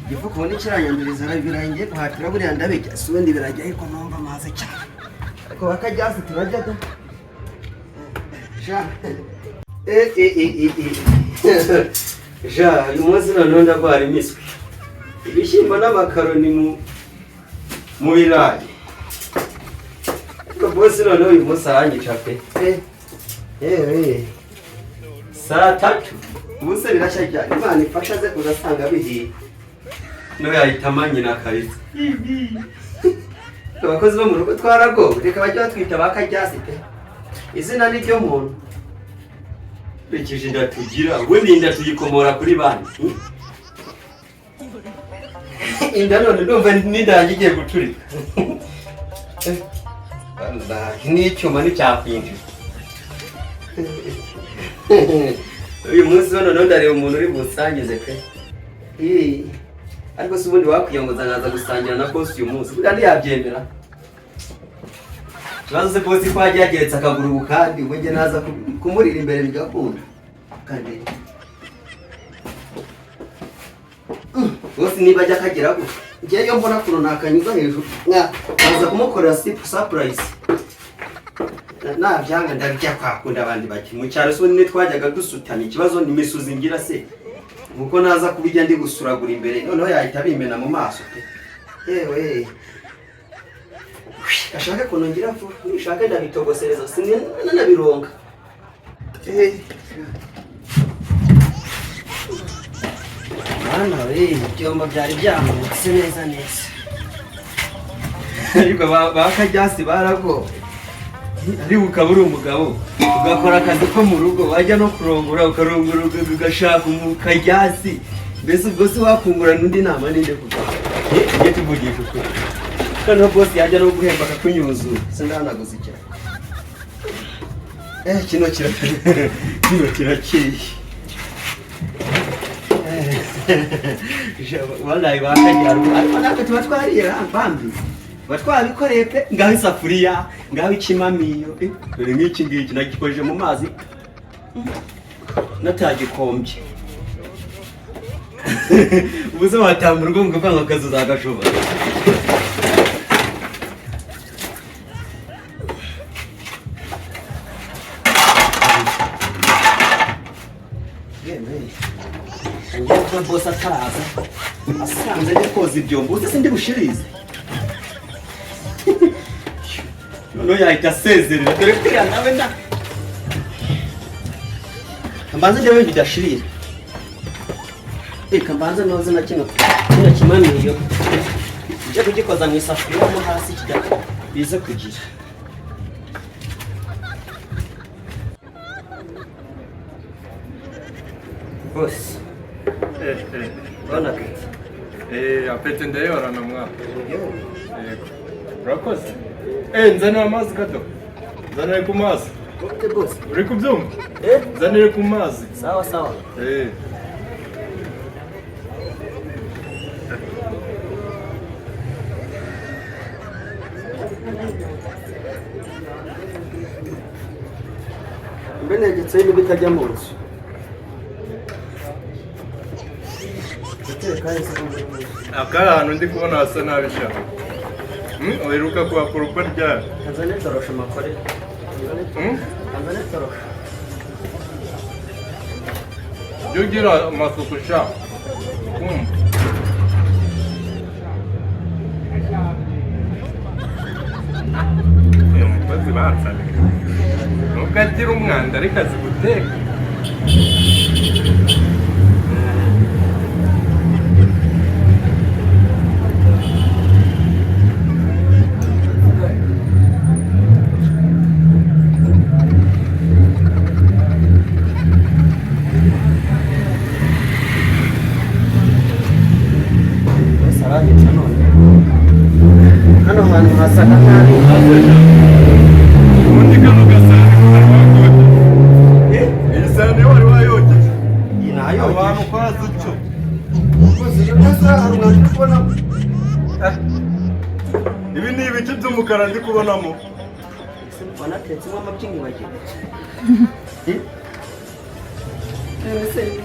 Igifu kubona ikiranyanduriza ibirayi ngiye guhatira, buriya ndabijya si ubundi birajya, ariko numva amazi cyane, ariko bakajyasi turajya da sha. Ja, uyu munsi noneho ndagwara imiswi, ibishyimbo n'amakaroni mu birayi, ariko boss noneho uyu munsi aranyica pe. Yewe, saa 3 ubu se birashya cyane. Imana ifasha aze kuza asanga bihiye, no yahita amanyina kabisa. Abakozi bo mu rugo twaragowe, reka bajye batwita ba kajyasi pe, izina ni ryo muntu. Nkurikije inda tugira, ubundi inda tuyikomora kuri banki. Inda none ndumva n'inda yanjye igiye gucurika. Wallahi, n'icyuma nticyakwinjira. Uyu munsi wa noneho ndareba umuntu uri busangize pe. Ariko se ubundi wakwiyongoza nkaza gusangira na boss uyu munsi, buriya ntiyabyemera? Ikibazo se boss ko yagiye yageretse akaguru ku kandi, ubwo njye naza kumurira imbere bigakunda? Kandi boss niba ajya akagera gutya, njyewe iyo mbona ukuntu nakanyuza hejuru nkaza kumukorera surprise, nabyanga ndabijya kwa kundi abandi bake mu cyaro. Se ubundi twajyaga dusutana, ikibazo ni imisuzi ngira se, kuko naza kubijya ndi gusuragura imbere, noneho yahita bimena mu maso pe. Yewe, ashaka ukuntu ngira vuba, nishaka ndabitogosereza sinanabironga. Mwana we, ibyombo byari byamutse neza neza, ariko ba kajyasi baragowe. Ariko ukaba uri umugabo ugakora akazi ko mu rugo, wajya no kurongora ukarongora ugashaka umukajyasi, mbese ubwo se wakungurana undi nama ninde? Kuko tujye tuvugisha ukuri, noneho boss yajya no guhemba akakunyuzura, sindahanaguza icyayi. Kino kirakeye. Wallahi bakajyara, ariko natwe tuba twariye bambi, tuba twabikoreye pe. Ngaho isafuriya, ngaho ikimamiyo, dore nk'iki ngiki nagikojeje mu mazi natagikombye. Ubu se watanga urugo ngo ukavuga ngo akazi uzagashobora? Yewe, ngiye kuba boss ataraza, asanze ndi koza ibyombo, uzi sindi bushirize, noneho yahita asezerera. Dore kuriya nawe nda mbanze ndebe bidashirira. Reka mbanze noze na kino kimamiyo, njye kugikoza mu isafuriya mo hasi kijya bize kugira. Boss, bon appétit. Appétit ndayorana mwana. Yego. Urakoze. Nzanira amazi gato. Nzanire ku mazi. Gute boss? Uri kubyumva? Eh? Nzanire ku mazi. Sawa sawa. Mbe negetseho imibu itajya mu nzu. Guteka ese? Aka hantu ndi kubona hasa nabi sha. Uheruka kuhakoropa ryari? Kanzane torosho makore. Kanzane torosho. Jya ugira amasuku sha. Kumva. Uyu mukozi bansabye. Nubwo agira umwanda ariko azi guteka. Bose aranyica none. Hano hantu hasaga nabi. Ubundi kano gasahani ko wari wakogeje. Iyi sahani wari wayogeje. Iyi Abantu nayogeje. ko haza utyo. Neza, hari umwanda uri kubonamo? Ibi ni ibiki by'umukara ndi kubonamo? Ese wanatetsemo amabyi nkibagiwe?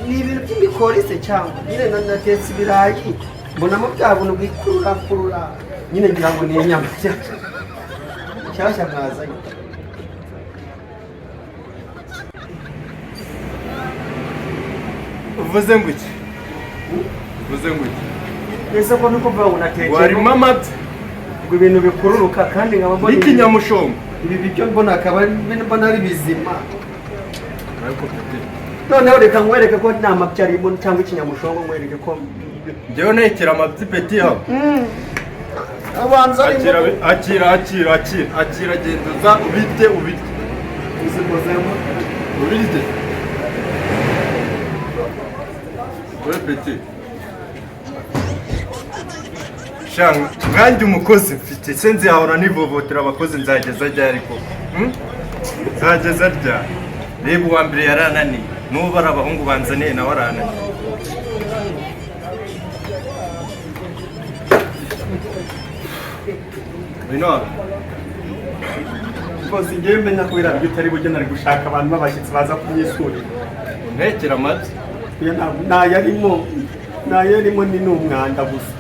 Ni ibintu by'imikorise cyangwa nyine natetse ibirayi mbonamo bya buntu bikururakurura nyine ngira ngo ni inyama nshyashya mwazanye. Uvuze ngo iki? Uvuze ngo iki? Ese ko nuko mvuga ngo natekeye Warimo amabyi ngo ibintu bikururuka kandi nkaba mbona n'ikinyamushongo. Ibi biryo mbona akaba mbona ari bizima. Ariko peti, Noneho reka nkwereke ko nta mabyi arimo cyangwa ikinyamushongo, nkwereke ko njyewe ntekera amabyi peti yawe. Abanza Akira. arimo. Akira, akira, akira, akira, genda uza ubirye, ubirye. Uzikozemo. Ubirye we peti. Sha, nkanjye umukozi mfite se nzahora nivovotera abakozi nzageza ryari koko? Hmm? Nzageza ryari? Reba, uwa mbere yarananiye, n'ubu ari abahungu banzaniye nawe arananiye. Ngwino hano. Rwose ngewe menya ko biriya bitari bujye, nari gushaka abantu b'abashyitsi baza kumyisurira. Untekera amabyi. Oya, ntayarimo, ntayarimo, ni n'umwanda gusa.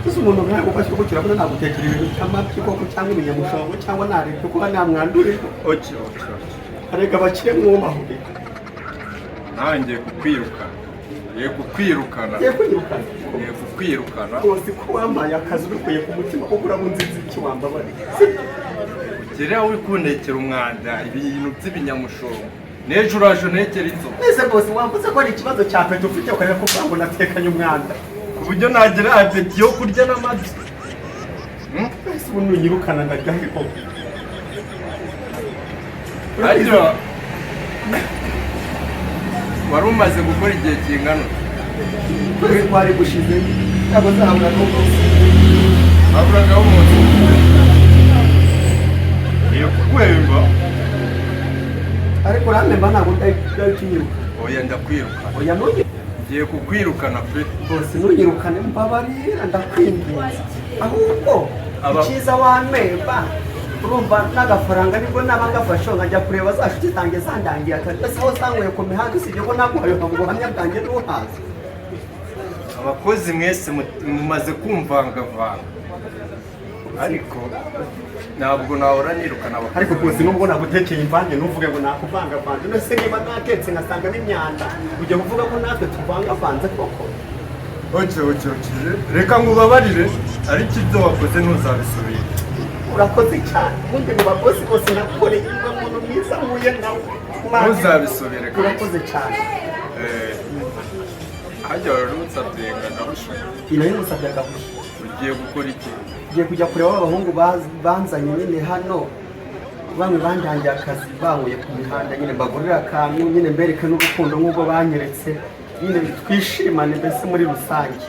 Ese umuntu nkawe ufashe kuko kirabona nagutekera ibintu by'amabyi koko, cyangwa ibinyamushongo, cyangwa narebye kuba nta mwanda urimo? Okay. Arega abakire mwubahure. Nawe ngiye kukwirukana, ngiye kukwirukana. Ngiye kunyirukana? Ngiye kukwirukana. Rwose ko wampaye akazi ubikuye ku mutima kuko urabunziza iki, wambabariye? Ugere aho uri kuntekera umwanda, ibintu by'ibinyamushongo, n'ejo uraje untekera inzoga. Mbese rwose wambuze ko ari ikibazo cya peti ufite, ukareka kuvuga ngo natekanye umwanda? Ku buryo nagira appétit yo kurya n'amabyi? Hmm? Ese ubu nunyirukana ndajya he koko? Ariko wari umaze gukora igihe kingana ute? Ukwezi kwari gushize, ntabwo nzahabura n'umunsi. Waburagaho umunsi? Ngiye kuguhemba. Ariko urampemba, ntabwo ndahita unyiruka. Oya, ndakwirukana. Oya, ntunyirukane. Ngiye kukwirukana pe. Rwose ntunyirukane, mbabarira, ndakwinginze. Ahubwo icyiza wampemba, urumva n'agafaranga nibwo naba ngafashe nkajya kureba za nshuti zanjye zandangiye akazi. Ese aho zanyweye ku mihanda, usibye ko naguhaye ubuhamya bwanjye ntuhazi. Abakozi mwese mumaze kumvangavanga, ariko ntabwo nahora nirukana abakozi. Ariko rwose nubwo nagutekeye imvange, ntuvuge ngo nakuvangavanze. None se niba natetse ngasangamo imyanda, ujya kuvuga ko natwe tuvangavanze koko? Okay, reka ngubabarire, ariko ibyo wakoze ntuzabisubire. Urakoze cyane. Ubundi mu bakozi bose nakoreye, niba muntu mwiza mpuye nawe. Ntuzabisubire kabisa. Urakoze cyane. Eh, hajya wari unsabye ngagahusha? Iyi musabye agahushya. Ugiye gukora iki? Ngiye kujya kureba abahungu banzanye nyine hano, bamwe bandangiye akazi bankuye ku mihanda nyine, mbagurira akantu nyine, mbereke n'urukundo nk'ubwo banyeretse nyine, twishimane mbese muri rusange.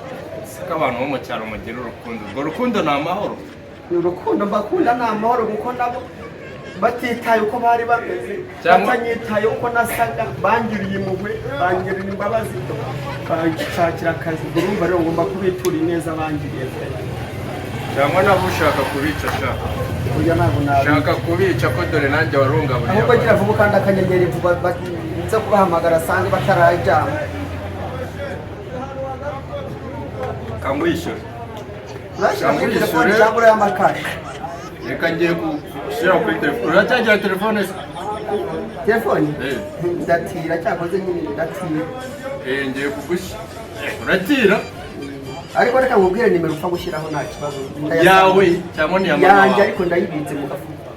Siko abantu bo mu cyaro mugira urukundo, urwo rukundo ni amahoro. Ni urukundo mbakunda, ni amahoro, kuko nabo batitaye uko bari bameze, batanyitaye uko nasaga, bangiriye impuhwe, bangirira imbabazi, banshakira akazi. Ubwo urumva rero ngomba kubitura ineza bangiriye pe. Cyangwa nabo ushaka kubica sha? Burya ntabwo nabi. Ushaka kubica ko dore nanjye warungaburiye Ahubwo gira abantu. vuba kandi akanyenyeri vuba, nza kubahamagara asange batarajyama. Kangwishyura. Urashyira muri Cyangwa telefone uyishyure. cyangwa uriya makashi? Reka ngiye gushyira kuri telefone. Uracyagira telefone se? Telefone? Eh. Ndatira, cyakoze nyine ndatira. Eh, ngiye kugushyira. Uratira? Ariko reka nkubwire nimero upfa gushyiraho, nta kibazo. Yawe cyangwa ni iya mama Yanjye. wawe? Ariko ndayibitse mu gafuka.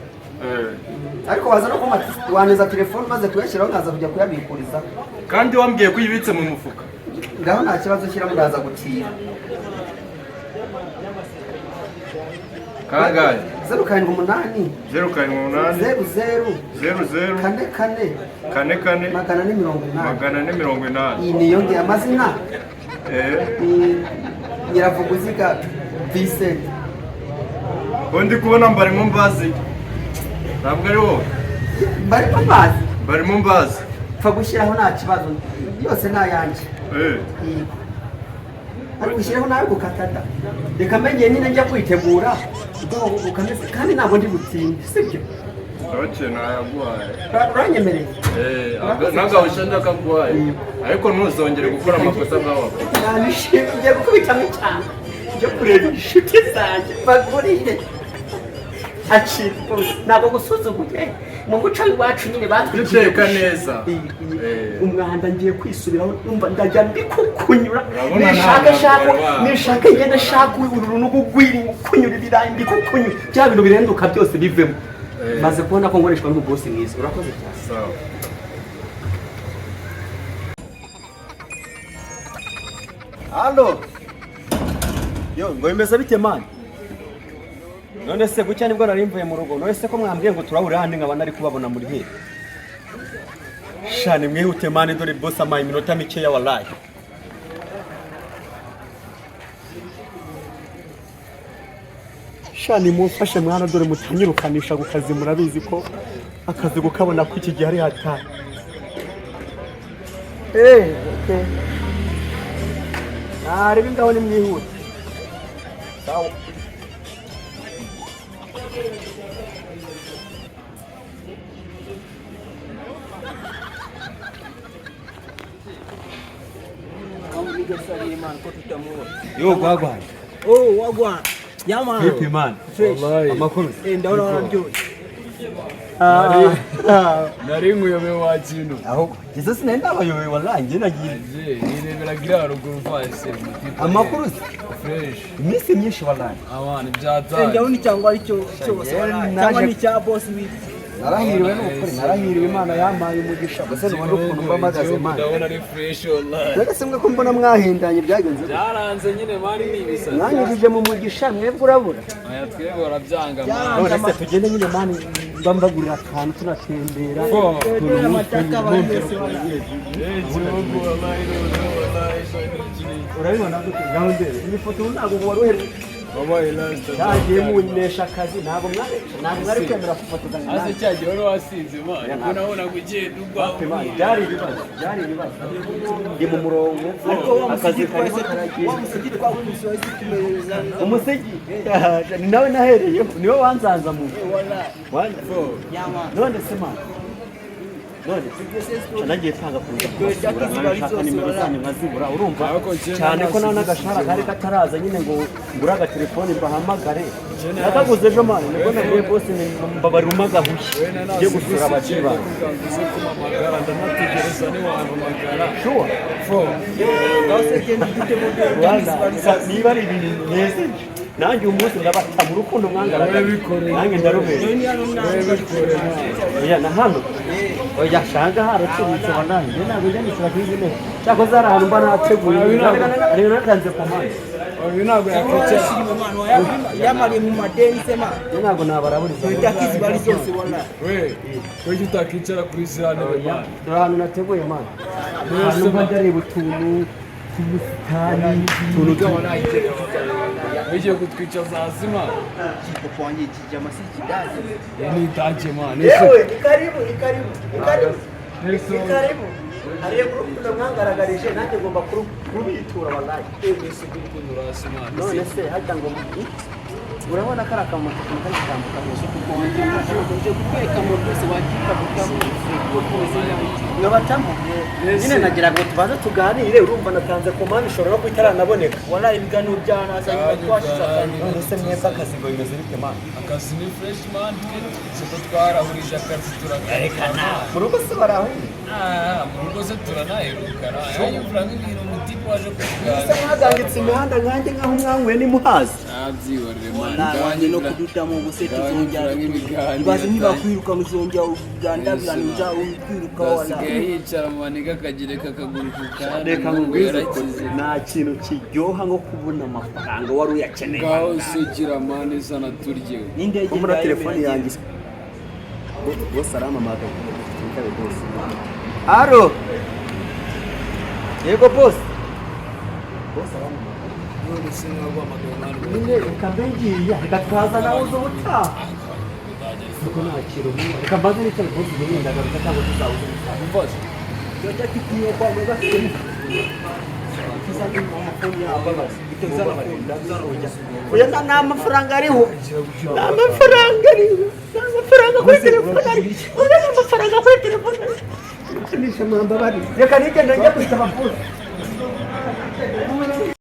Eh. Ariko waza no kumpa, waneza telefone maze kuyashyiraho nkaza kujya kuyabikuriza. Kandi wambwiye ko uyibitse mu mufuka. Ngaho nta kibazo, shyiramo, ndaza gutira. Kangahe? 078. 078. 00. 00. 44. 44. 480. 480. Iyi niyo ngiye amazina. Eh. Ni Nyiravuguziga Vincent. Ko ndi kubona mbarimo mbazi, ntabwo ari wowe? Barimo amazi. Barimo mbazi. Pfa gushyiraho nta kibazo, yose ni ayanjye. Eh. Yego. Ariko ushyireho nawe gukatata, reka mbe ngiye nyine njya kwitegura ubwo ukameze, kandi ntabwo ndi butinde, sibyo? Okay, nayaguhaye. Uranyemereye? Eh, nagahushya ndakaguhaye, ariko ntuzongere gukora amakosa nk'aho wakoze. Nishimye, ngiye gukubitamo cyane, njya kureba inshuti zanjye bagurire. Acira, ntabwo gusuzuguye mu muco w'iwacu nyine batwigiye. Uteka neza. Eh. Umwanda ngiye kwisubiraho, numva ndajya mbikukunyura. Urabona nishaka nta shaka mwambaro wabo. Nishaka ngenda shaka uru runugu rw'iri kunyura ibirayi, mbikukunyura, bya bintu birenduka byose bivemo. Eh. Maze kubona ko nkoreshwa n'umubosi mwiza. Urakoze cyane. Sawa. Halo. Yo, ngo bimeze bite, man? None se gucya nibwo nari mvuye mu rugo. None se ko mwambwiye ngo turahurira handi nkaba nari kubabona muri he? Shani mwihute, man, dore boss amaye iminota mikeya, wallahi. Shani mumfashe mwana, dore mutanyirukanisha ku kazi. Murabizi ko akazi kukabona ko iki gihe ari hatari. Eh, okay. Narebe ngaho ni mwihute. Sawa. Yo, gwagwan. Oh, wagwan. Yeah, man. Vipi, man? Fresh. Amakuru. Eh, ndabona wararyoshye. Nari nkuyobewe wa kintu. Aho, ngeze sinari ndabayobewe, wallahi njye nagiye. Je, nireberaga iriya haruguru vase. Amakuru se? Fresh. Iminsi myinshi, wallahi. Abana Eh, byataye. ndabona icyangwa ari cyo cyose walahi. Cyangwa ni icya boss wiki. Narahiriwe n'ukuri, narahiriwe, Imana yampaye umugisha. Gusa ntubona ukuntu mba mpagaze, man. Ndabona ari fresh, wallahi. Rero se mwe ko mbona mwahindanye, byagenze gute? Byaranze nyine, mari ni ibisazi. Mwanyujije mu mugisha, mwebwe urabura. Aya twebwe barabyanga, man. None se tugende nyine, man, mba mbagurira akantu tunatembera. Dore amataka abantu bose walahi. Eh, igihugu wallahi noneho wallahi shani iki. Urabibona gute? Ngaho ndebe. Iyi foto ubu ntabwo wari uhereye. Wabaye last. Yagiye munesha akazi, ntabwo mwari kwemera gufotoza. Ase cya gihe wari wasinze, man. Ko nabonaga ugenda ugwa. Byari ibibazo, byari ibibazo. Ndi mu murongo, Ariko wa akazi musigi karimo twese karagenda. wa musigi twakubise wahise tumereza. Umusigi ni nawe nahereyeho, niwe wanzanzamuye. Wallahi. Wanza- Yeah, man. None se, man, none se nagiye tanga kuza kubasura, nkabishaka nimero zanyu nkazibura, urumva cyane ko nta n'agashahara kari kataraza nyine ngo ngure agatelefoni mbahamagare. Nakaguze ejo, man, nibwo nabwiye boss mbabarira umagahushye njye gusura abakiri banjye. Uze kumpamagara, ndanategereza ntiwampamagara. Sure. Fo. Rwanda, niba ari ibintu nezeje nanjye uyu munsi ndabata mu rukundo mwangaragaje, nanjye ndarubera. Oya, na hano oya, shanga haracubitse, wallahi njye ntabwo njya nicara kuri izi ntebe, cyakoze hari ahantu mba nateguye, hari natanze komande. Uyu ntabwo yakwicara. Yamariye mu madeni sema. Njye ntabwo nabaraburiza. Takizi bari zose wallahi. We, kuki utakicara kuri ziriya ntebe, man? Turi ahantu nateguye, man, ahantu mba ndareba utuntu tw'ubusitani, utuntu Ugiye kutwicaza hasi, man. Papa wanjye iki jama si ikidage. Iyi ni idage, man. Yewe, ni karibu, ni karibu, ni karibu, ni karibu. Areba urukundo mwangaragarije, nanjye ngomba kurubitura, wallahi. None se hajya ngo urabona ko ari akamoto kari gutambuka hejuru? Nje kukwereka mu rwose wakita Mwabatamo nyine, nagira ngo tubanze tuganire. Urumva natanze komande, ishobora no kuba itaranaboneka. Wallahi ibiganiro byanaza nyuma twashize akazi. None se mwebwe akazi ngo bimeze bite, man? Akazi ni fresh, man. Twe ko twarahurije akazi turagarekana. Mu rugo se barahuye? Ah, mu rugo se turanaherukana. Yanyumvira nk'ibintu umutipe waje Ese kutuganira. mwagangitse imihanda nkanjye nkaho mwanyweye n'imuhazi? Ntabyihorere, man. Wanjye no kudutamo ubuse tuzongera. Ibiganiro. Ibaze niba kwiruka muzongera ugandabirana uza kwiruka wallahi. Asigaye yicara mu maniga akagereka akaguru ku kandi Reka ngo nkubwize ukuri, yarakize. nta kintu kiryoha nko kubona amafaranga wari uyakeneye. Ngaho sugira, man, izana turye. N'indege Ko muri telefone yanjye bose arampamagaye. Twitabe bose. Alo, yego boss, bose arampamagaye. None se nkaguhamagaye, man? Nyine reka mbe ngiye, reka twaza nawe uza ubutaha kuko nta kintu. Reka mbanze nicare boss, ubundi ndagaruka cyangwa tuzahuza ubutaha. Umva se. Jya kitiyo kwa mweza. Oya, nta mafaranga ariho, nta mafaranga ariho, nta Amafaranga kuri telefone ari, uzana amafaranga kuri telefone. Nishe mwambabari, reka nigende njye gusaba bosi.